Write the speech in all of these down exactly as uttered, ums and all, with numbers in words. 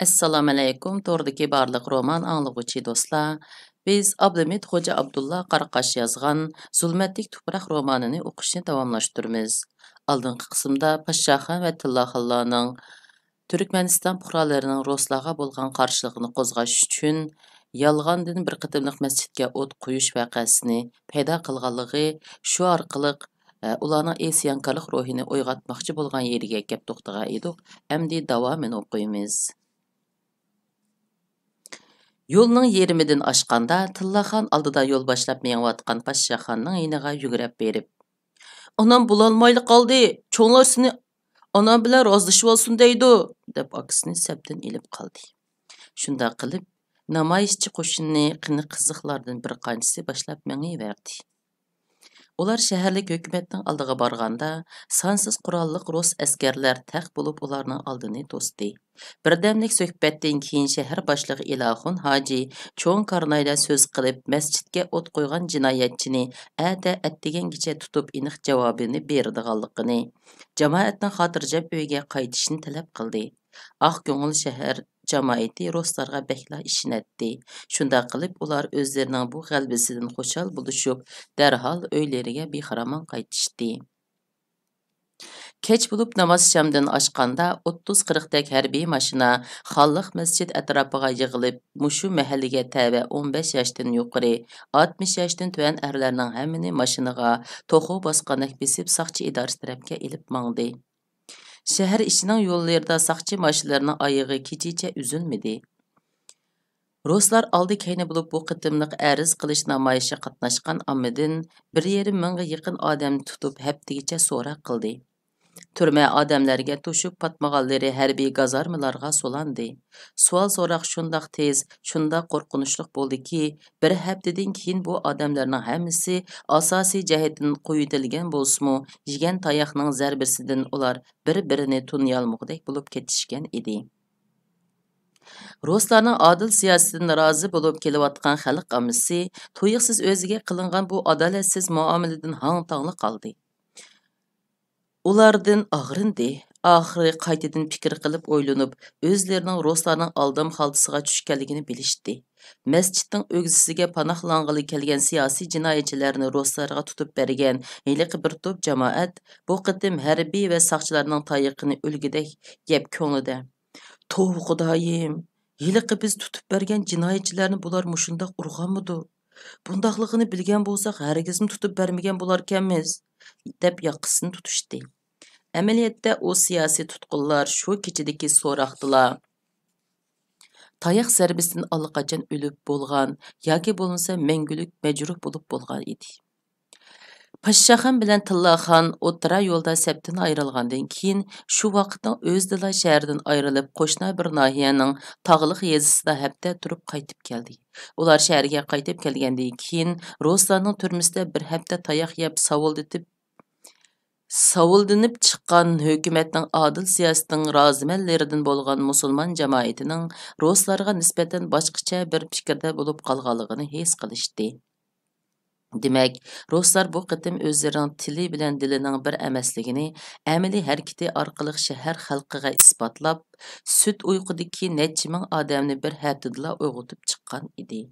ئەسسالامۇئەلەيكۇم، توردىكى بارلىق رومان ئاڭلىغۇچى دوستلار. بىز ئابلىمىت خوجا ئابدۇللا قاراقاش يازغان زۇلمەتلىك تۇپراق رومانىنى ئوقۇشنى داۋاملاشتۇرىمىز. ئالدىنقى قىسىمدا پاششاخان ۋە تىللاخانلارنىڭ تۈركمەنىستان پۇقرالىرىنىڭ رۇسلارغا بولغان قارشىلىقىنى قوزغاش ئۈچۈن يالغاندىن بىر قېتىملىق مەسچىتكە ئوت قويۇش ۋەقەسىنى پەيدا قىلغانلىقى، شۇ ئارقىلىق ئە، ئۇلارنىڭ ئىسيانكارلىق روھىنى ئويغاتماقچى بولغان يېرىگە كەپ توختىغان ئىدۇق. ئەمدى داۋامىنى ئوقۇيمىز. يولنىڭ يېرىمىدىن ئاشقاندا، تىللاخان ئالدىدا يول باشلاپ مېڭىۋاتقان پاششاخاننىڭ يېنىغا يۈگۈرۈپ بېرىپ، «ئانام بولالمايلا قالدى، چوڭلار سېنى ئانام بىلەن رازىلىشىۋالسۇن دەيدۇ» دەپ، ئاكىسىنى سەپتىن ئېلىپ قالدى. شۇنداق قىلىپ، نامايىشچى قوشۇننى قېنىق قىزىقلاردىن بىر قانچىسى باشلاپ مېڭىۋەردى. ئۇلار شەھەرلىك ھۆكۈمەتنىڭ ئالدىغا بارغاندا، سانسىز قوراللىق رۇس ئەسكەرلەر تەق بولۇپ ئۇلارنىڭ ئالدىنى توستى. بىردەملىك سۆھبەتتىن كېيىن شەھەر باشلىقى ئىلاخۇن ھاجى چوڭ كارنايدا سۆز قىلىپ، مەسچىتكە ئوت قويغان جىنايەتچىنى ئەتە ئەتىگەنگىچە تۇتۇپ ئېنىق جاۋابىنى بېرىدىغانلىقىنى، جامائەتنىڭ خاتىرجەم ئۆيىگە قايتىشىنى تەلەپ قىلدى. ئاق كۆڭۈل شەھەر جامائىتى رۇسلارغا بەكلا ئىشىنەتتى. شۇنداق قىلىپ، ئۇلار ئۆزلىرىنىڭ بۇ غەلىبىسىدىن خۇشال بولۇشۇپ، دەرھال ئۆيلىرىگە بىخىرامان قايتىشتى. كەچ بولۇپ ناماز شامدىن ئاشقاندا، ئوتتۇز قىرىقتەك ھەربىي ماشىنا خانلىق مەسچىت ئەتراپىغا يىغىلىپ، مۇشۇ مەھەللىگە تەۋە ئون بەش ياشتىن يۇقىرى، ئاتمىش ياشتىن تۆۋەن ئەرلەرنىڭ ھەممىنى ماشىنىغا توخۇ باسقاندەك بېسىپ، ساقچى ئىدارىسى تەرەپكە ئېلىپ ماڭدى. شەھەر ئىچىنىڭ يوللىرىدا ساقچى ماشىنىلىرىنىڭ ئايىغى كېچىچە ئۈزۈلمىدى. رۇسلار ئالدى-كەينى بولۇپ بۇ قېتىملىق ئەرز قىلىش نامايىشىغا قاتناشقان ئاممىدىن بىر يېرىم مىڭغا يېقىن ئادەمنى تۇتۇپ، ھەپتىگىچە سوراق قىلدى. تۈرمە ئادەملەرگە توشۇپ پاتمىغانلىرى ھەربىي گازارمىلارغا سولاندى. سوئال-سوراق شۇنداق تېز، شۇنداق قورقۇنچلۇق بولدىكى، بىر ھەپتىدىن كېيىن بۇ ئادەملەرنىڭ ھەممىسى ئاساسىي جەھەتتىن قويۇۋېتىلگەن بولسىمۇ، يېگەن تاياقنىڭ زەربىسىدىن ئۇلار بىر-بىرىنى تونۇيالمىغۇدەك بولۇپ كېتىشكەن ئىدى. رۇسلارنىڭ ئادىل سىياسىتىدىن رازى بولۇپ كېلىۋاتقان خەلق ئاممىسى تۇيۇقسىز ئۆزىگە قىلىنغان بۇ ئادالەتسىز مۇئامىلىدىن ھاڭ-تاڭلا قالدى. ئۇلاردىن ئاغرىندى. ئاخىرى قايتىدىن پىكىر قىلىپ ئويلىنىپ، ئۆزلىرىنىڭ رۇسلارنىڭ ئالدام خالتىسىغا چۈشكەنلىكىنى بىلىشتى. مەسچىتنىڭ ئۆگزىسىگە پاناھلانغىلى كەلگەن سىياسىي جىنايەتچىلەرنى رۇسلارغا تۇتۇپ بەرگەن ھېلىقى بىر توپ جامائەت بۇ قېتىم ھەربىي ۋە ساقچىلارنىڭ تايىقىنى ئۆلگۈدەك يەپ كۆڭلىدە، «توۋا خۇدايىم، ھېلىقى بىز تۇتۇپ بەرگەن جىنايەتچىلەرنى بۇلار مۇشۇنداق ئۇرغانمىدۇ؟ بۇنداقلىقىنى بىلگەن بولساق، ھەرگىزمۇ تۇتۇپ بەرمىگەن بولاركەنمىز» دەپ ياقىسىنى تۇتۇشتى. ئەمەلىيەتتە، ئۇ سىياسىي تۇتقۇنلار شۇ كېچىدىكى سوراقتىلا تاياق زەربىسىدىن ئاللىقاچان ئۆلۈپ بولغان ياكى بولمىسا مەڭگۈلۈك مەجرۇھ بولۇپ بولغان ئىدى. پاششاخان بىلەن تىللاخان ئوتتۇرا يولدا سەپتىن ئايرىلغاندىن كېيىن، شۇ ۋاقىتنىڭ ئۆزىدىلا شەھەردىن ئايرىلىپ، قوشنا بىر ناھىيەنىڭ تاغلىق يېزىسىدا ھەپتە تۇرۇپ قايتىپ كەلدى. ئۇلار شەھەرگە قايتىپ كەلگەندىن كېيىن، رۇسلارنىڭ تۈرمىسىدە بىر ھەپتە تاياق يەپ، ساۋۇلدىتىپ، ساۋۇلدىنىپ چىققان ھۆكۈمەتنىڭ ئادىل سىياسىتىنىڭ رازىمەنلىرىدىن بولغان مۇسۇلمان جامائىتىنىڭ رۇسلارغا نىسبەتەن باشقىچە بىر پىكىردە بولۇپ قالغانلىقىنى ھېس قىلىشتى. دېمەك، رۇسلار بۇ قېتىم ئۆزلىرىنىڭ تىلى بىلەن دىلىنىڭ بىر ئەمەسلىكىنى ئەمەلىي ھەرىكىتى ئارقىلىق شەھەر خەلقىگە ئىسپاتلاپ، سۈت ئۇيقۇدىكى نەچچە مىڭ ئادەمنى بىر ھەپتىدىلا ئويغىتىپ چىققان ئىدى.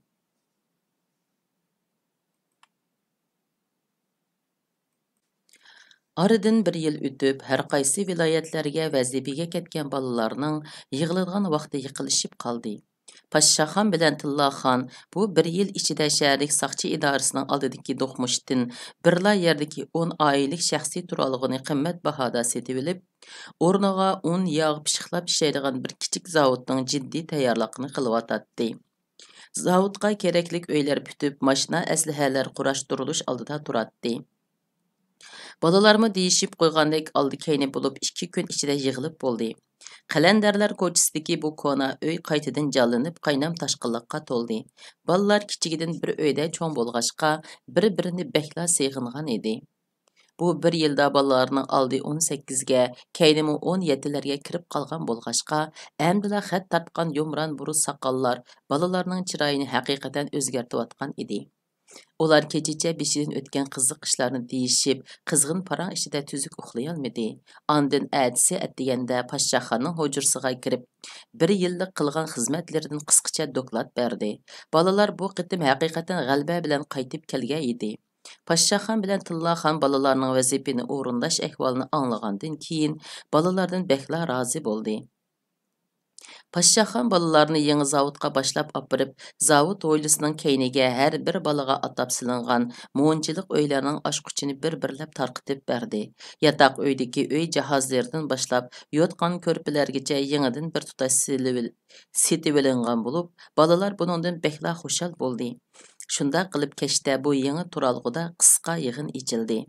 ئارىدىن بىر يىل ئۆتۈپ، ھەر قايسى ۋىلايەتلەرگە ۋەزىپىگە كەتكەن بالىلارنىڭ يىغىلىدىغان ۋاقتى يېقىنلىشىپ قالدى. پاششاخان بىلەن تىللاخان بۇ بىر يىل ئىچىدە شەھەرلىك ساقچى ئىدارىسىنىڭ ئالدىدىكى دوقمۇشتىن بىرلا يەردىكى ئون ئائىلىلىك شەخسىي تۇرالغۇنى قىممەت باھادا سېتىۋېلىپ، ئورنىغا ئۇن، ياغ پىششىقلاپ ئىشلەيدىغان بىر كىچىك زاۋۇتنىڭ جىددىي تەييارلىقىنى قىلىۋاتاتتى. زاۋۇتقا كېرەكلىك ئۆيلەر پۈتۈپ، ماشىنا، ئەسلىھەلەر قۇراشتۇرۇلۇش ئالدىدا تۇراتتى. بالىلارمۇ دېيىشىپ قويغاندەك ئالدى-كەينى بولۇپ، ئىككى كۈن ئىچىدە يىغىلىپ بولدى. قەلەندەرلەر كوچىسىدىكى بۇ كونا ئۆي قايتىدىن جانلىنىپ، قاينام-تاشقىنلىققا تولدى. بالىلار كىچىكىدىن بىر ئۆيدە چوڭ بولغاچقا، بىر-بىرىنى بەكلا سېغىنغان ئىدى. بۇ بىر يىلدا بالىلارنىڭ ئالدى ئون سەككىزگە، كەينىمۇ ئون يەتتىلەرگە كىرىپ قالغان بولغاچقا، ئەمدىلا خەت تارتقان يۇمران بۇرۇت ساقاللار بالىلارنىڭ چىرايىنى ھەقىقەتەن ئۆزگەرتىۋاتقان ئىدى. ئۇلار كېچىچە بېشىدىن ئۆتكەن قىزىق ئىشلارنى دېيىشىپ، قىزغىن پاراڭ ئىچىدە تۈزۈك ئۇخلىيالمىدى. ئاندىن ئەتىسى ئەتىگەندە پاششاخاننىڭ ھۇجرىسىغا كىرىپ، بىر يىللىق قىلغان خىزمەتلىرىدىن قىسقىچە دوكلات بەردى. بالىلار بۇ قېتىم ھەقىقەتەن غەلىبە بىلەن قايتىپ كەلگەن ئىدى. پاششاخان بىلەن تىللاخان بالىلارنىڭ ۋەزىپىنى ئورۇنداش ئەھۋالىنى ئاڭلىغاندىن كېيىن، بالىلاردىن بەكلا رازى بولدى. پاششاخان بالىلارنى يېڭى زاۋۇتقا باشلاپ ئاپىرىپ، زاۋۇت ھويلىسىنىڭ كەينىگە ھەر بىر بالىغا ئاتاپ سېلىنغان مۇنچىلىق ئۆيلەرنىڭ ئاچقۇچىنى بىر-بىرلەپ تارقىتىپ بەردى. ياتاق ئۆيدىكى ئۆي جاھازلىرىدىن باشلاپ، يوتقان-كۆرپىلەرگىچە يېڭىدىن بىر تۇتاش سېلىۋېل-، سېتىۋېلىنغان بولۇپ، بالىلار بۇنىڭدىن بەكلا خۇشال بولدى. شۇنداق قىلىپ، كەچتە بۇ يېڭى تۇرالغۇدا قىسقا يىغىن ئېچىلدى.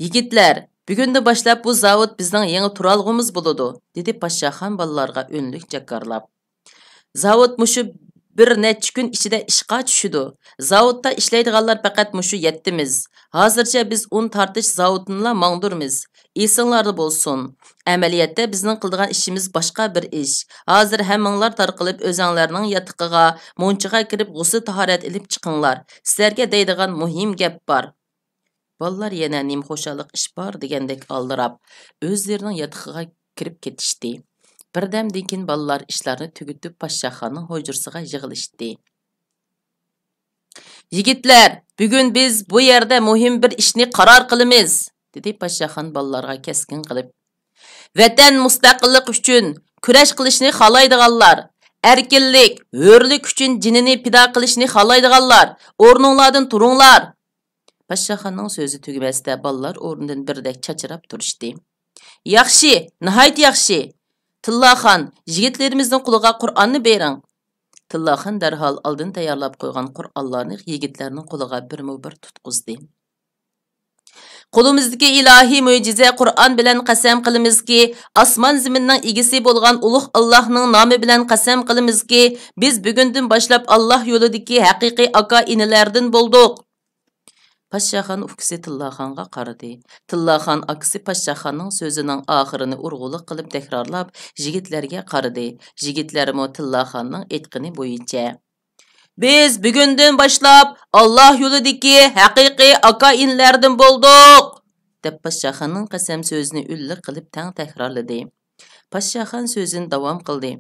«يىگىتلەر، بۈگۈندىن باشلاپ بۇ زاۋۇت بىزنىڭ يېڭى تۇرالغۇمىز بولىدۇ»، دېدى پاششاخان بالىلارغا ئۈنلۈك جاكارلاپ. «زاۋۇت مۇشۇ بىر نەچچە كۈن ئىچىدە ئىشقا چۈشىدۇ. زاۋۇتتا ئىشلەيدىغانلار پەقەت مۇشۇ يەتتىمىز. ھازىرچە بىز ئۇن تارتىش زاۋۇتىنىلا ماڭدۇرىمىز. ئېسىڭلاردا بولسۇن، ئەمەلىيەتتە بىزنىڭ قىلىدىغان ئىشىمىز باشقا بىر ئىش. ھازىر ھەممىڭلار تارقىلىپ ئۆزەڭلارنىڭ ياتىقىغا، مۇنچىغا كىرىپ غۇسۈل تاھارەت ئېلىپ چىقىڭلار. سىلەرگە دەيدىغان مۇھىم گەپ بار.» بالىلار يەنە نېمە خۇشاللىق ئىش بار دېگەندەك ئالدىراپ، ئۆزلىرىنىڭ ياتىقىغا كىرىپ كېتىشتى. بىردەمدىن كېيىن بالىلار ئىشلارنى تۈگىتىپ، پاششاخاننىڭ ھۇجرىسىغا يىغىلىشتى. «يىگىتلەر، بۈگۈن بىز بۇ يەردە مۇھىم بىر ئىشنى قارار قىلىمىز»، دېدى پاششاخان بالىلارغا كەسكىن قىلىپ. «ۋەتەن مۇستەقىللىقى ئۈچۈن كۈرەش قىلىشنى خالايدىغانلار، ئەركىنلىك، ھۆرلۈك ئۈچۈن جېنىنى پىدا قىلىشنى خالايدىغانلار، ئورنۇڭلاردىن تۇرۇڭلار!» پاششاخاننىڭ سۆزى تۈگىمەستە، بالىلار ئورنىدىن بىردەك چاچراپ تۇرۇشتى. «ياخشى، ناھايىتى ياخشى! تىللاخان، يىگىتلىرىمىزنىڭ قولىغا قۇرئاننى بېرىڭ!» تىللاخان دەرھال ئالدىن تەييارلاپ قويغان قۇرئانلارنى يىگىتلەرنىڭ قولىغا بىرمۇ بىر تۇتقۇزدى. «قولىمىزدىكى ئىلاھىي مۆجىزە قۇرئان بىلەن قەسەم قىلىمىزكى، ئاسمان زېمىننىڭ ئىگىسى بولغان ئۇلۇغ ئاللاھنىڭ نامى بىلەن قەسەم قىلىمىزكى، بىز بۈگۈندىن باشلاپ ئاللاھ يولىدىكى ھەقىقىي ئاكا-ئىنىلەردىن بولدۇق.» پاششاخان ئۇكىسى تىللاخانغا قارىدى. تىللاخان ئاكىسى پاششاخاننىڭ سۆزىنىڭ ئاخىرىنى ئۇرغۇلۇق قىلىپ تەكرارلاپ، يىگىتلەرگە قارىدى. يىگىتلەرمۇ تىللاخاننىڭ ئېيتقىنى بويىچە، «بىز بۈگۈندىن باشلاپ ئاللاھ يولىدىكى ھەقىقىي ئاكا-ئىنىلەردىن بولدۇق!» دەپ پاششاخاننىڭ قەسەم سۆزىنى ئۈنلۈك قىلىپ تەڭ تەكرارلىدى. پاششاخان سۆزىنى داۋام قىلدى.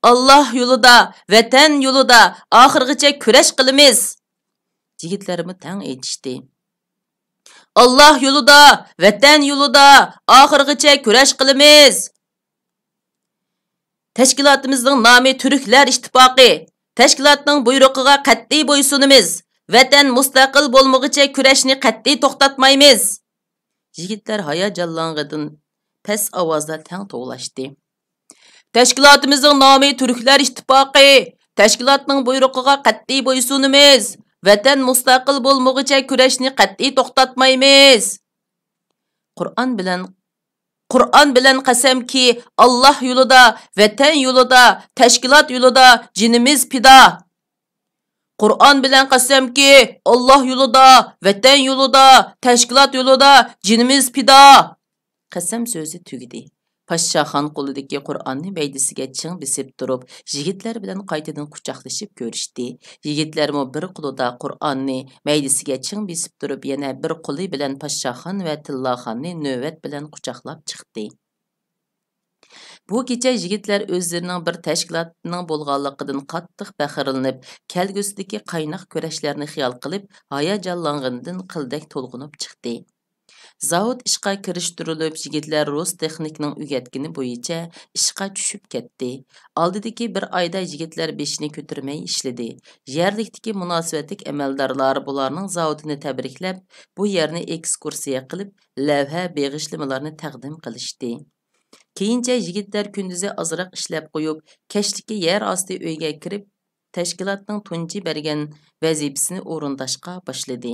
«ئاللاھ يولىدا، ۋەتەن يولىدا ئاخىرغىچە كۈرەش قىلىمىز!» يىگىتلەرمۇ تەڭ ئېيتىشتى. «ئاللاھ يولىدا، ۋەتەن يولىدا ئاخىرغىچە كۈرەش قىلىمىز!» تەشكىلاتىمىزنىڭ نامى تۈركلەر ئىتتىپاقى. تەشكىلاتنىڭ بۇيرۇقىغا قەتئىي بويسۇنىمىز. ۋەتەن مۇستەقىل بولمىغۇچە كۈرەشنى قەتئىي توختاتمايمىز. يىگىتلەر ھاياجانلانغىنىدىن پەس ئاۋازدا تەڭ توۋلاشتى. تەشكىلاتىمىزنىڭ نامى تۈركلەر ئىتتىپاقى. تەشكىلاتنىڭ بۇيرۇقىغا قەتئىي بويسۇنىمىز. ۋەتەن مۇستەقىل بولمىغۇچە كۈرەشنى قەتئىي توختاتمايمىز. قۇرئان بىلەن، قۇرئان بىلەن قەسەمكى، ئاللاھ يولىدا، ۋەتەن يولىدا، تەشكىلات يولىدا جېنىمىز پىدا. قۇرئان بىلەن قەسەمكى، ئاللاھ يولىدا، ۋەتەن يولىدا، تەشكىلات يولىدا جېنىمىز پىدا. قەسەم سۆزى تۈگىدى. پاششاخان قولىدىكى قۇرئاننى مەيدىسىگە چىڭ بېسىپ تۇرۇپ، يىگىتلەر بىلەن قايتىدىن قۇچاقلىشىپ كۆرۈشتى. يىگىتلەرمۇ بىر قولىدا قۇرئاننى مەيدىسىگە چىڭ بېسىپ تۇرۇپ، يەنە بىر قولى بىلەن پاششاخان ۋە تىللاخاننى نۆۋەت بىلەن قۇچاقلاپ چىقتى. بۇ كېچە يىگىتلەر ئۆزلىرىنىڭ بىر تەشكىلاتنىڭ بولغانلىقىدىن قاتتىق پەخىرلىنىپ، كەلگۈسىدىكى قايناق كۈرەشلەرنى خىيال قىلىپ، ھاياجانلانغىنىدىن قىلدەك تولغىنىپ چىقتى. زاۋۇت ئىشقا كىرىشتۈرۈلۈپ، يىگىتلەر رۇس تېخنىكىنىڭ ئۆگەتكىنى بويىچە ئىشقا چۈشۈپ كەتتى. ئالدىدىكى بىر ئايدا يىگىتلەر بېشىنى كۆتۈرمەي ئىشلىدى. يەرلىكتىكى مۇناسىۋەتلىك ئەمەلدارلار بۇلارنىڭ زاۋۇتىنى تەبرىكلەپ، بۇ يەرنى ئېكسكۇرسىيە قىلىپ، لەۋھە، بېغىشلىمىلارنى تەقدىم قىلىشتى. كېيىنچە يىگىتلەر كۈندۈزى ئازراق ئىشلەپ قويۇپ، كەچلىكى يەر ئاستى ئۆيگە كىرىپ، تەشكىلاتنىڭ تۇنجى بەرگەن ۋەزىپىسىنى ئورۇنداشقا باشلىدى.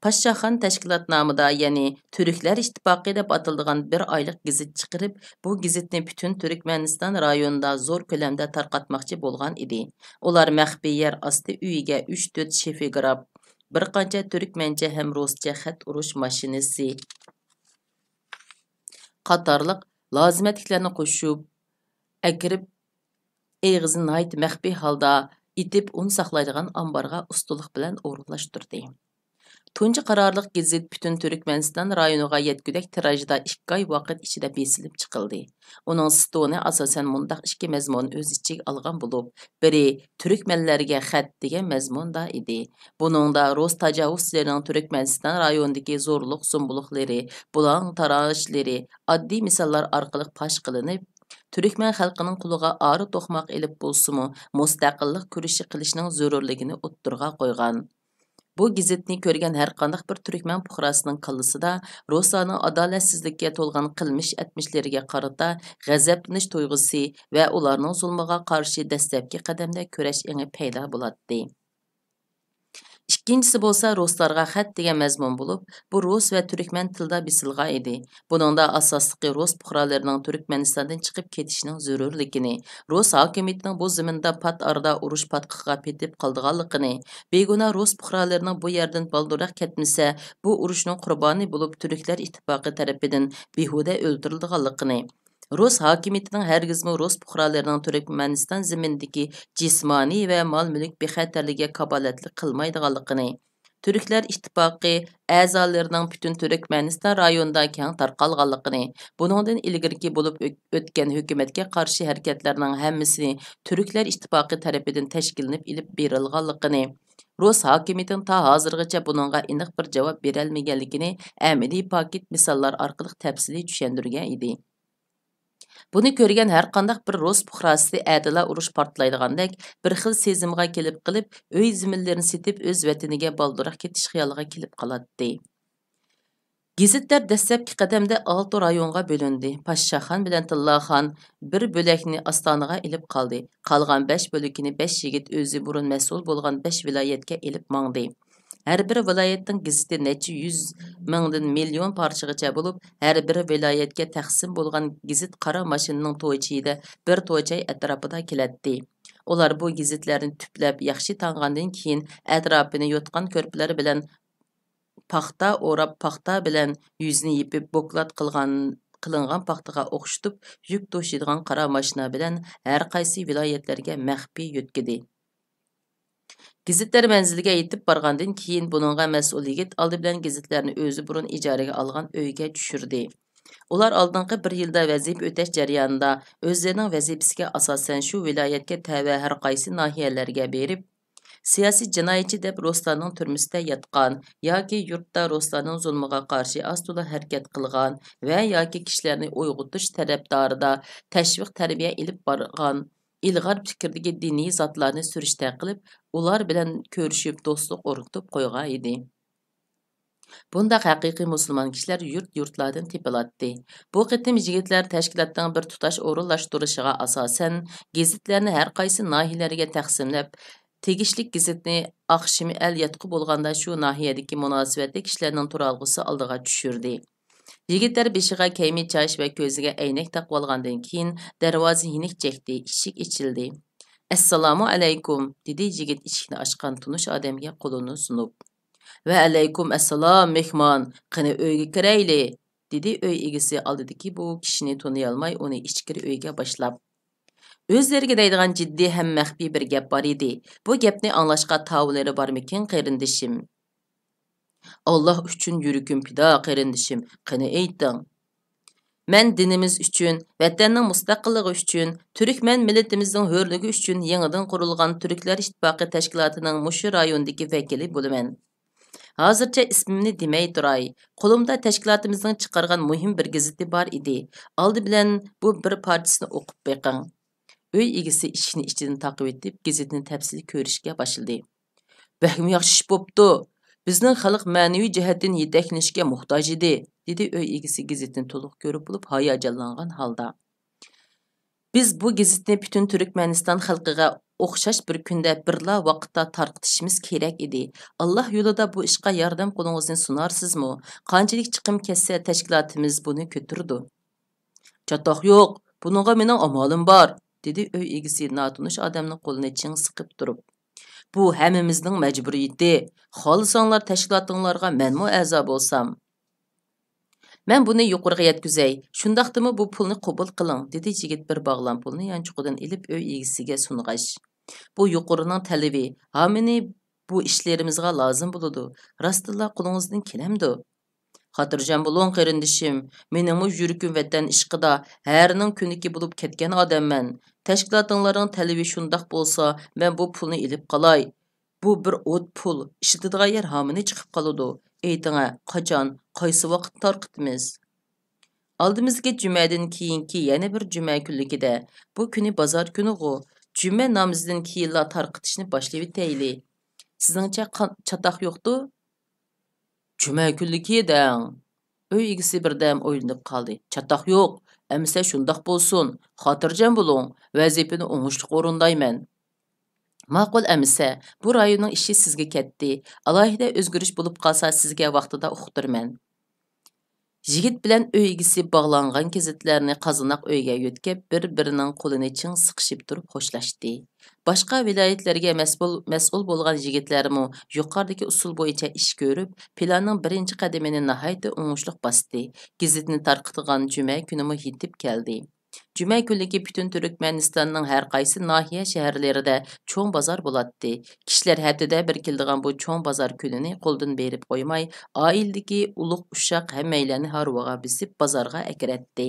پاششاخان تەشكىلات نامىدا، يەنى تۈركلەر ئىتتىپاقى دەپ ئاتىلىدىغان بىر ئايلىق گېزىت چىقىرىپ، بۇ گېزىتنى پۈتۈن تۈركمەنىستان رايونىدا زور كۆلەمدە تارقاتماقچى بولغان ئىدى. ئۇلار مەخپىي يەر ئاستى ئۆيىگە ئۈچ تۆت شېفىگراف، بىر قانچە تۈركمەنچە ھەم رۇسچە خەت ئۇرۇش ماشىنىسى قاتارلىق لازىمەتلىكلەرنى قوشۇپ ئەكىرىپ، ئېغىزىنى ناھايىتى مەخپىي ھالدا ئېتىپ ئۇن ساقلايدىغان ئامبارغا ئۇستىلىق بىلەن ئورۇنلاشتۇردى. تۇنجى قارارلىق گېزىت پۈتۈن تۈركمەنىستان رايونىغا يەتكۈدەك تىراژدا ئىككى ئاي ۋاقىت ئىچىدە بېسىلىپ چىقىلدى. ئۇنىڭ ستونى ئاساسەن مۇنداق ئىككى مەزمۇن ئۆز ئىچىگە ئالغان بولۇپ، بىرى «تۈركمەنلەرگە خەت» دېگەن مەزمۇندا ئىدى. بۇنىڭدا رۇس تاجاۋۇزچىلىرىنىڭ تۈركمەنىستان رايونىدىكى زورلۇق-زومبۇلۇقلىرى، بۇلاڭ-تاراجلىرى ئاددىي مىساللار ئارقىلىق پاش قىلىنىپ، تۈركمەن خەلقىنىڭ قولىغا ئارا توقماق ئېلىپ بولسىمۇ، مۇستەقىللىق كۈرىشى قىلىشنىڭ زۆرۈرلۈكىنى ئوتتۇرىغا قويغان. بۇ گېزىتنى كۆرگەن ھەرقانداق بىر تۈركمەن پۇقراسىنىڭ كاللىسىدا رۇسلارنىڭ ئادالەتسىزلىككە تولغان قىلمىش-ئەتمىشلىرىگە قارىتا غەزەپلىنىش تۇيغۇسى ۋە ئۇلارنىڭ زۇلمىغا قارشى دەسلەپكى قەدەمدە كۈرەش ئېڭى پەيدا بولاتتى. ئىككىنچىسى بولسا رۇسلارغا خەت دېگەن مەزمۇن بولۇپ، بۇ رۇس ۋە تۈركمەن تىلدا بېسىلغان ئىدى. بۇنىڭدا ئاساسلىقى رۇس پۇقرالىرىنىڭ تۈركمەنىستاندىن چىقىپ كېتىشىنىڭ زۆرۈرلۈكىنى، رۇس ھاكىمىيىتىنىڭ بۇ زېمىندا پات ئارىدا ئۇرۇش پاتقىقىغا پېتىپ قالىدىغانلىقىنى، بىگۇناھ رۇس پۇقرالىرىنىڭ بۇ يەردىن بالدۇرراق كەتمىسە، بۇ ئۇرۇشنىڭ قۇربانى بولۇپ، تۈركلەر ئىتتىپاقى تەرىپىدىن بىھۇدە ئۆلتۈرۈلىدىغانلىقىنى، رۇس ھاكىمىيىتىنىڭ ھەرگىزمۇ رۇس پۇقرالىرىنىڭ تۈركمەنىستان زېمىنىدىكى جىسمانىي ۋە مال-مۈلۈك بىخەتەرلىكىگە كاپالەتلىك قىلمايدىغانلىقىنى، تۈركلەر ئىتتىپاقى ئەزالىرىنىڭ پۈتۈن تۈركمەنىستان رايونىدا كەڭ تارقالغانلىقىنى، بۇنىڭدىن ئىلگىرىكى بولۇپ ئۆ-، ئۆتكەن ھۆكۈمەتكە قارشى ھەرىكەتلەرنىڭ ھەممىسىنى تۈركلەر ئىتتىپاقى تەرىپىدىن تەشكىللىنىپ ئېلىپ بېرىلغانلىقىنى، رۇس ھاكىمىيىتىنىڭ تا ھازىرغىچە بۇنىڭغا ئېنىق بىر جاۋاب بېرەلمىگەنلىكىنى ئەمەلىي پاكىت مىساللار ئارقىلىق تەپسىلىي چۈشەندۈرگەن ئىدى. بۇنى كۆرگەن ھەرقانداق بىر رۇس پۇقراسى ئەتىلا ئۇرۇش پارتلايدىغاندەك بىر خىل سېزىمغا كېلىپ قېلىپ، ئۆي زېمىنلىرىنى سېتىپ، ئۆز ۋەتىنىگە بالدۇرراق كېتىش خىيالىغا كېلىپ قالاتتى. گېزىتلەر دەسلەپكى قەدەمدە ئالتە رايونغا بۆلۈندى. پاششاخان بىلەن تىللاخان بىر بۆلەكنى ئاستانىغا ئېلىپ قالدى. قالغان بەش بۆلىكىنى بەش يىگىت ئۆزى بۇرۇن مەسئۇل بولغان بەش ۋىلايەتكە ئېلىپ ماڭدى. ھەر بىر ۋىلايەتنىڭ گېزىتى نەچچە يۈز مىڭدىن مىليون پارچىغىچە بولۇپ، ھەر بىر ۋىلايەتكە تەقسىم بولغان گېزىت قارا ماشىنىنىڭ تويچىيىدە بىر تويچاي ئەتراپىدا كېلەتتى. ئۇلار بۇ گېزىتلەرنى تۈپلەپ، ياخشى تاڭغاندىن كېيىن، ئەتراپىنى يوتقان كۆرپىلەر بىلەن پاختا ئوراپ، پاختا بىلەن يۈزىنى يېپىپ، بوكلات قىلغان، قىلىنغان پاختىغا ئوخشىتىپ، يۈك توشۇيدىغان قارا ماشىنا بىلەن ھەر قايسى ۋىلايەتلەرگە مەخپىي يۆتكىدى. گېزىتلەر مەنزىلىگە يېتىپ بارغاندىن كېيىن، بۇنىڭغا مەسئۇل يىگىت ئالدى بىلەن گېزىتلەرنى ئۆزى بۇرۇن ئىجارىگە ئالغان ئۆيگە چۈشۈردى. ئۇلار ئالدىنقى بىر يىلدا ۋەزىپە ئۆتەش جەريانىدا ئۆزلىرىنىڭ ۋەزىپىسىگە ئاساسەن شۇ ۋىلايەتكە تەۋە ھەر قايسى ناھىيەلەرگە بېرىپ، سىياسىي جىنايەتچى دەپ رۇسلارنىڭ تۈرمىسىدە ياتقان ياكى يۇرتتا رۇسلارنىڭ زۇلمىغا قارشى ئاز-تولا ھەرىكەت قىلغان ۋە ياكى كىشىلەرنى ئويغىتىش تەرەپدارىدا تەشۋىق تەربىيە ئېلىپ بارغان ئىلغار پىكىردىكى دىنىي زاتلارنى سۈرۈشتە قىلىپ، ئۇلار بىلەن كۆرۈشۈپ، دوستلۇق ئورنىتىپ قويغان ئىدى. بۇنداق ھەقىقىي مۇسۇلمان كىشىلەر يۇرت-يۇرتلاردىن تېپىلاتتى. بۇ قېتىم يىگىتلەر تەشكىلاتنىڭ بىر تۇتاش ئورۇنلاشتۇرۇشىغا ئاساسەن، گېزىتلەرنى ھەر قايسى ناھىيەلەرگە تەقسىملەپ، تېگىشلىك گېزىتنى ئاخشىمى ئەل ياتقۇ بولغاندا شۇ ناھىيەدىكى مۇناسىۋەتلىك كىشىلەرنىڭ تۇرالغۇسى ئالدىغا چۈشۈردى. يىگىتلەر بېشىغا كەيمە چاچ ۋە كۆزىگە ئەينەك تاقىۋالغاندىن كېيىن، دەرۋازا يېنىك چەكتى، ئىشىك ئېچىلدى. «ئەسسالامۇ ئەلەيكۇم!» دېدى يىگىت ئىشىكنى ئاچقان تونۇش ئادەمگە قولىنى سۇنۇپ. «ۋەئەلەيكۇم ئەسسالام، مېھمان! قېنى، ئۆيگە كىرەيلى!» دېدى ئۆي ئىگىسى ئالدىدىكى بۇ كىشىنى تونۇيالماي، ئۇنى ئىچكىرى ئۆيگە باشلاپ. «ئۆزلىرىگە دەيدىغان جىددىي ھەم مەخپىي بىر گەپ بار ئىدى. بۇ گەپنى ئاڭلاشقا تاۋۇللىرى بارمىكىن، قېرىندىشىم؟» «ئاللاھ ئۈچۈن يۈرىكىم پىدا، قېرىندىشىم، قېنى ئېيتىڭ.» «مەن دىنىمىز ئۈچۈن، ۋەتەننىڭ مۇستەقىللىقى ئۈچۈن، تۈركمەن مىللىتىمىزنىڭ ھۆرلۈكى ئۈچۈن يېڭىدىن قۇرۇلغان تۈركلەر ئىتتىپاقى تەشكىلاتىنىڭ مۇشۇ رايوندىكى ۋەكىلى بولىمەن. ھازىرچە ئىسمىمنى دېمەي تۇراي. قولۇمدا تەشكىلاتىمىزنىڭ چىقارغان مۇھىم بىر گېزىتى بار ئىدى. ئالدى بىلەن بۇ بىر پارچىسىنى ئوقۇپ بېقىڭ.» ئۆي ئىگىسى ئىشىكنى ئىچىدىن تاقىۋېتىپ، گېزىتنى تەپسىلىي كۆرۈشكە باشلىدى. «بەكمۇ ياخشى ئىش بوپتۇ. بىزنىڭ خەلق مەنىۋى جەھەتتىن يېتەكلىنىشكە موھتاج ئىدى»، دېدى ئۆي ئىگىسى گېزىتنى تولۇق كۆرۈپ بولۇپ ھاياجانلانغان ھالدا. «بىز بۇ گېزىتنى پۈتۈن تۈركمەنىستان خەلقىگە ئوخشاش بىر كۈندە بىرلا ۋاقىتتا تارقىتىشىمىز كېرەك ئىدى. ئاللاھ يولىدا بۇ ئىشقا ياردەم قولىڭىزنى سۇنارسىزمۇ؟ قانچىلىك چىقىم كەتسە، تەشكىلاتىمىز بۇنى كۆتۈرىدۇ.» «چاتاق يوق، بۇنىڭغا مېنىڭ ئامالىم بار»، دېدى ئۆي ئىگىسى ناتونۇش ئادەمنىڭ قولىنى چىڭ سىقىپ تۇرۇپ. «بۇ ھەممىمىزنىڭ مەجبۇرىيىتى. خالىساڭلار تەشكىلاتىڭلارغا مەنمۇ ئەزا بولسام.» «مەن بۇنى يۇقىرىغا يەتكۈزەي، شۇنداقتىمۇ بۇ پۇلنى قوبۇل قىلىڭ»، دېدى يىگىت بىر باغلام پۇلنى يانچۇقىدىن ئېلىپ ئۆي ئىگىسىگە سۇنغاچ. بۇ يۇقىرىنىڭ تەلىپى، ھامىنى بۇ ئىشلىرىمىزغا لازىم بولىدۇ. راستتىنلا قولىڭىزدىن كېلەمدۇ؟ خاتىرجەم بولۇڭ، قېرىندىشىم، مېنىڭمۇ يۈرىكىم ۋەتەن ئىشقىدا، ھەرىنىڭ كۆنىكى بولۇپ كەتكەن ئادەممەن. تەشكىلاتىڭلارنىڭ تەلىپى شۇنداق بولسا، مەن بۇ پۇلنى ئېلىپ قالاي. بۇ بىر ئوت پۇل، ئىشلىتىدىغان يەر ھامىنى چىقىپ قالىدۇ. ئېيتىڭە، قاچان، قايسى ۋاقىتتا تارقىتىمىز؟ ئالدىمىزدىكى جۈمەدىن كېيىنكى يەنە بىر جۈمە كۈنلۈكىدە. بۇ كۈنى بازار كۈنىغۇ. جۈمە نامىزىدىن كېيىنلا تارقىتىشنى باشلىۋېتەيلى. سىزنىڭچە قا-، چاتاق يوقتۇ؟ جۈمە كۈنلۈكى دەڭ. ئۆي ئىگىسى بىردەم ئويلىنىپ قالدى. چاتاق يوق. ئەمىسە شۇنداق بولسۇن. خاتىرجەم بولۇڭ. ۋەزىپىنى ئوڭۇشلۇق ئورۇندايمەن. ماقۇل ئەمىسە، بۇ رايوننىڭ ئىشى سىزگە كەتتى. ئالاھىدە ئۆزگىرىش بولۇپ قالسا سىزگە ۋاقتىدا ئۇقتۇرىمەن. يىگىت بىلەن ئۆي ئىگىسى باغلانغان گېزىتلەرنى قازاناق ئۆيگە يۆتكەپ، بىر-بىرىنىڭ قولىنى چىڭ سىقىشىپ تۇرۇپ خوشلاشتى. باشقا ۋىلايەتلەرگە مەسئۇل، مەسئۇل بولغان يىگىتلەرمۇ يۇقىرىدىكى ئۇسۇل بويىچە ئىش كۆرۈپ، پىلاننىڭ بىرىنچى قەدىمىنى ناھايىتى ئوڭۇشلۇق باستى. گېزىتنى تارقىتىدىغان جۈمە كۈنىمۇ يېتىپ كەلدى. جۈمە كۈنلۈكى پۈتۈن تۈركمەنىستاننىڭ ھەر قايسى ناھىيە، شەھەرلىرىدە چوڭ بازار بولاتتى. كىشىلەر ھەپتىدە بىر كېلىدىغان بۇ چوڭ بازار كۈنىنى قولدىن بېرىپ قويماي، ئائىلىدىكى ئۇلۇغ ئۇششاق ھەممەيلەننى ھارۋىغا بېسىپ، بازارغا ئەكىرەتتى.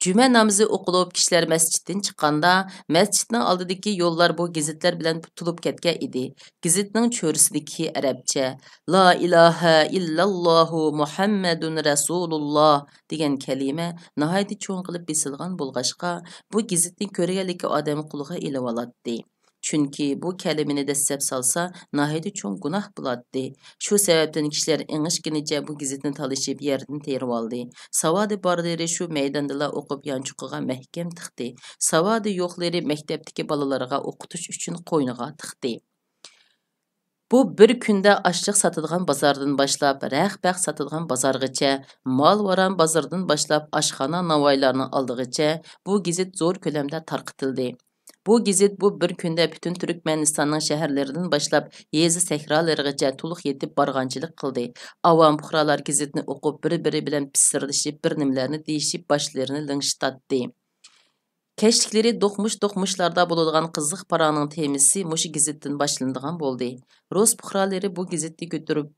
جۈمە نامىزى ئوقۇلۇپ، كىشىلەر مەسچىتتىن چىققاندا، مەسچىتنىڭ ئالدىدىكى يوللار بۇ گېزىتلەر بىلەن تولۇپ كەتكەن ئىدى. گېزىتنىڭ چۆرىسىدىكى ئەرەبچە، «لا ئىلاھە ئىللاللاھۇ مۇھەممەدۇن رەسۇلۇللاھ» دېگەن كەلىمە ناھايىتى چوڭ قىلىپ بېسىلغان بولغاچقا، بۇ گېزىتنى كۆرگەنلىكى ئادەم قولىغا ئېلىۋالاتتى. چۈنكى بۇ كەلىمىنى دەسسەپ سالسا، ناھايىتى چوڭ گۇناھ بولاتتى. شۇ سەۋەبتىن كىشىلەر ئېڭىشكىنىچە بۇ گېزىتنى تالىشىپ يەردىن تېرىۋالدى. ساۋادى بارلىرى شۇ مەيداندىلا ئوقۇپ يانچۇقىغا مەھكەم تىقتى. ساۋادى يوقلىرى مەكتەپتىكى بالىلارغا ئوقۇتۇش ئۈچۈن قوينىغا تىقتى. بۇ بىر كۈندە ئاشلىق ساتىدىغان بازاردىن باشلاپ، رەخ-پەخ ساتىدىغان بازارغىچە، مال-ۋاران بازىرىدىن باشلاپ، ئاشخانا، ناۋايلارنىڭ ئالدىغىچە بۇ گېزىت زور كۆلەمدە تارقىتىلدى. بۇ گېزىت بۇ بىر كۈندە پۈتۈن تۈركمەنىستاننىڭ شەھەرلىرىدىن باشلاپ، يېزا سەھرالىرىغىچە تولۇق يېتىپ بارغانچىلىق قىلدى. ئاۋام پۇقرالار گېزىتنى ئوقۇپ، بىر-بىرى بىلەن پىسسىرلىشىپ، بىر نېمىلەرنى دېيىشىپ، باشلىرىنى لىڭشىتاتتى. كەچلىكلىرى دوقمۇش-دوقمۇشلاردا بولىدىغان قىزىق پاراڭنىڭ تېمىسى مۇشۇ گېزىتتىن باشلىنىدىغان بولدى. رۇس پۇقرالىرى بۇ گېزىتنى كۆتۈرۈپ،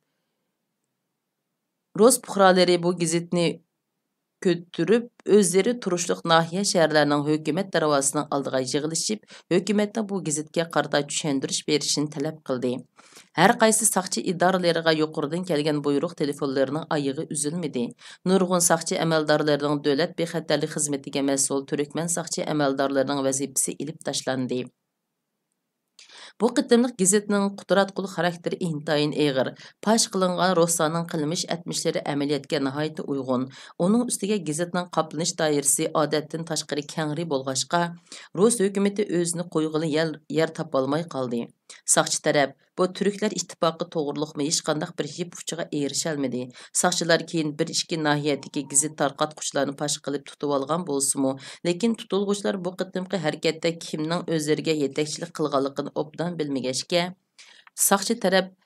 رۇس پۇقرالىرى بۇ گېزىتنى كۆتۈرۈپ، ئۆزلىرى تۇرۇشلۇق ناھىيە، شەھەرلەرنىڭ ھۆكۈمەت دەرۋازىسىنىڭ ئالدىغا يىغىلىشىپ، ھۆكۈمەتنىڭ بۇ گېزىتكە قارىتا چۈشەندۈرۈش بېرىشىنى تەلەپ قىلدى. ھەر قايسى ساقچى ئىدارىلىرىغا يۇقىرىدىن كەلگەن بۇيرۇق تېلېفونلىرىنىڭ ئايىغى ئۈزۈلمىدى. نۇرغۇن ساقچى ئەمەلدارلىرىنىڭ دۆلەت بىخەتەرلىك خىزمىتىگە مەسئۇل تۈركمەن ساقچى ئەمەلدارلىرىنىڭ ۋەزىپىسى ئېلىپ تاشلاندى. بۇ قېتىملىق گېزىتنىڭ قۇتراتقۇلۇق خاراكتېرى ئىنتايىن ئېغىر. پاش قىلىنغان رۇسلارنىڭ قىلمىش ئەتمىشلىرى ئەمەلىيەتكە ناھايىتى ئۇيغۇن. ئۇنىڭ ئۈستىگە گېزىتنىڭ قاپلىنىش دائىرىسى ئادەتتىن تاشقىرى كەڭرى بولغاچقا، رۇس ھۆكۈمىتى ئۆزىنى قويغىلى يەر، يەر تاپالماي قالدى. ساقچى تەرەپ، بۇ تۈركلەر ئىتتىپاقى توغرۇلۇقمۇ ھېچقانداق بىر يىپ ئۇچىغا ئېرىشەلمىدى. ساقچىلار كېيىن بىر ئىككى ناھىيەدىكى گېزىت تارقاتقۇچىلارنى پاش قىلىپ تۇتۇۋالغان بولسىمۇ، لېكىن تۇتۇلغۇچىلار بۇ قېتىمقى ھەرىكەتتە كىمنىڭ ئۆزلىرىگە يېتەكچىلىك قىلغانلىقىنى ئوبدان بىلمىگەچكە، ساقچى تەرەپ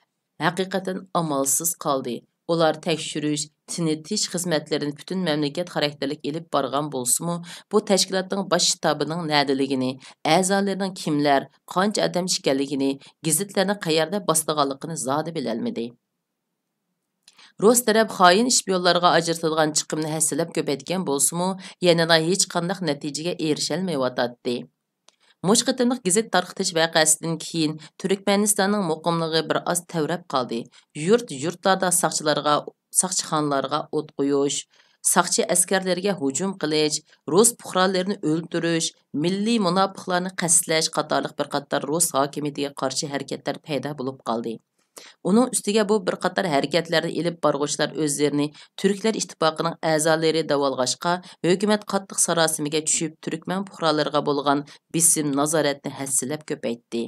ھەقىقەتەن ئامالسىز قالدى. ئۇلار تەكشۈرۈش، تىنىتىش خىزمەتلىرىنى پۈتۈن مەملىكەت خاراكتېرلىك ئېلىپ بارغان بولسىمۇ، بۇ تەشكىلاتنىڭ باش شتابىنىڭ نەدىلىكىنى، ئەزالىرىنىڭ كىملەر، قانچە ئادەم ئىكەنلىكىنى، گېزىتلەرنى قەيەردە باسىدىغانلىقىنى زادى بىلەلمىدى. رۇس تەرەپ خائىن شپىيونلارغا ئاجرىتىدىغان چىقىمنى ھەسسىلەپ كۆپەيتكەن بولسىمۇ، يەنىلا ھېچقانداق نەتىجىگە ئېرىشەلمەيۋاتاتتى. مۇشۇ قېتىملىق گېزىت تارقىتىش ۋەقەسىدىن كېيىن، تۈركمەنىستاننىڭ مۇقىملىقى بىر ئاز تەۋرەپ قالدى. يۇرت-يۇرتلاردا ساقچىلارغا، ساقچىخانىلارغا ئوت قويۇش، ساقچى ئەسكەرلىرىگە ھۇجۇم قىلىش، رۇس پۇقرالىرىنى ئۆلتۈرۈش، مىللىي مۇناپىقلارنى قەستلەش قاتارلىق بىر قاتار رۇس ھاكىمىيىتىگە قارشى ھەرىكەتلەر پەيدا بولۇپ قالدى. ئۇنىڭ ئۈستىگە بۇ بىر قاتار ھەرىكەتلەرنى ئېلىپ بارغۇچىلار ئۆزلىرىنى تۈركلەر ئىتتىپاقىنىڭ ئەزالىرى دەۋالغاچقا، ھۆكۈمەت قاتتىق ساراسىمىگە چۈشۈپ، تۈركمەن پۇقرالىرىغا بولغان بېسىم، نازارەتنى ھەسسىلەپ كۆپەيتتى.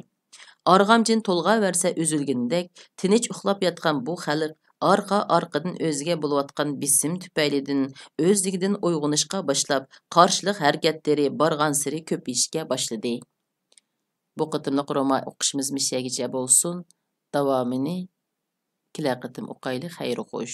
ئارغامچىنى تولغاۋەرسە ئۈزۈلگىنىدەك، تىنچ ئۇخلاپ ياتقان بۇ خەلق ئارقا-ئارقىدىن ئۆزىگە بولۇۋاتقان بېسىم تۈپەيلىدىن ئۆزلۈكىدىن ئويغىنىشقا باشلاپ، قارشىلىق ھەرىكەتلىرى بارغانسېرى كۆپىيىشكە باشلىدى. بۇ قېتىملىق رومان ئوقۇشىمىز مۇشۇ يەرگىچە بولسۇن. داۋامىنى كېلەر قېتىم ئوقايلى. خەير خوش.